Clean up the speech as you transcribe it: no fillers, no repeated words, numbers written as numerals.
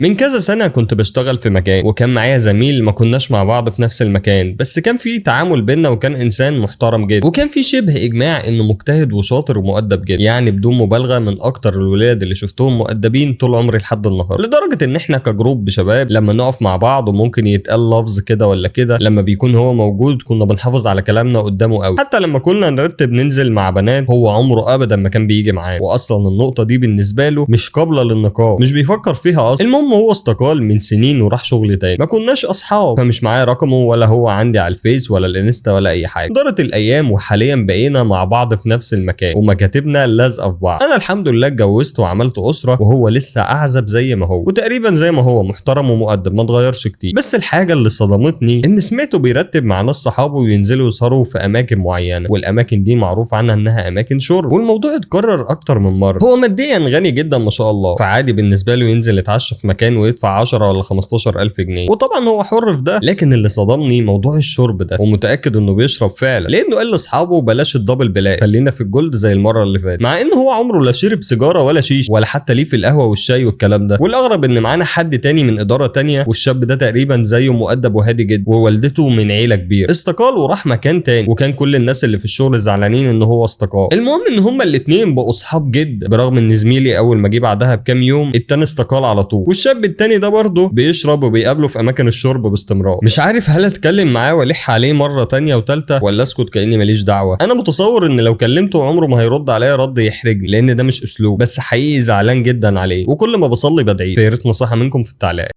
من كذا سنة كنت بشتغل في مكان، وكان معايا زميل ما كناش مع بعض في نفس المكان، بس كان في تعامل بينا، وكان انسان محترم جدا، وكان في شبه اجماع انه مجتهد وشاطر ومؤدب جدا، يعني بدون مبالغة من اكتر الولاد اللي شفتهم مؤدبين طول عمري لحد النهارده. لدرجة ان احنا ك group شباب لما نقف مع بعض وممكن يتقال لفظ كده ولا كده، لما بيكون هو موجود كنا بنحافظ على كلامنا قدامه قوي. حتى لما كنا نرتب ننزل مع بنات هو عمره ابدا ما كان بيجي معاه، واصلا النقطة دي بالنسبة له مش قابلة للنقاش، مش بيفكر فيها اصلا. المهم هو استقال من سنين وراح شغل تاني، ما كناش اصحاب، فمش معايا رقمه ولا هو عندي على الفيس ولا الانستا ولا اي حاجة. دارت الايام وحاليا بقينا مع بعض في نفس المكان ومكاتبنا لازقه في بعض. انا الحمد لله اتجوزت وعملت اسره، وهو لسه اعزب زي ما هو، وتقريبا زي ما هو محترم ومؤدب، ما اتغيرش كتير. بس الحاجة اللي صدمتني ان سمعته بيرتب مع ناس صحابه وينزلوا يسهروا في اماكن معينة، والاماكن دي معروف عنها انها اماكن شرب، والموضوع اتكرر اكتر من مرة. هو ماديا غني جدا ما شاء الله، فعادي بالنسبة له ينزل يتعشى في مكان ويدفع 10 ولا 15 الف جنيه، وطبعا هو حر في ده. لكن اللي صدمني موضوع الشرب ده، ومتاكد انه بيشرب فعلا، لانه قال لاصحابه بلاش ال double black، خلينا في ال gold زي المرة اللي فاتت، مع ان هو عمره لا شرب سيجارة ولا شيش ولا حتى ليه في القهوة والشاي والكلام ده. والاغرب ان معانا حد تاني من ادارة تانية، والشاب ده تقريبا زيه مؤدب وهادي جدا، ووالدته من عيله كبيرة. استقال وراح مكان تاني، وكان كل الناس اللي في الشغل زعلانين ان هو استقال. المهم ان هما الاثنين بقوا اصحاب جدا، برغم ان زميلي اول ما جه بعدها بكام يوم التاني استقال على طول، والشاب التاني ده برضه بيشرب وبيقابله في اماكن الشرب باستمرار. مش عارف هل اتكلم معاه والح عليه مرة تانية وتالتة، ولا اسكت كاني ماليش دعوه. انا متصور ان لو كلمته عمره ما هيرد عليا رد يحرجني، لان ده مش اسلوب، بس حقيقي زعلان جدا عليه، وكل ما بصلي بدعي. فيا ريت نصيحة منكم في التعليقات.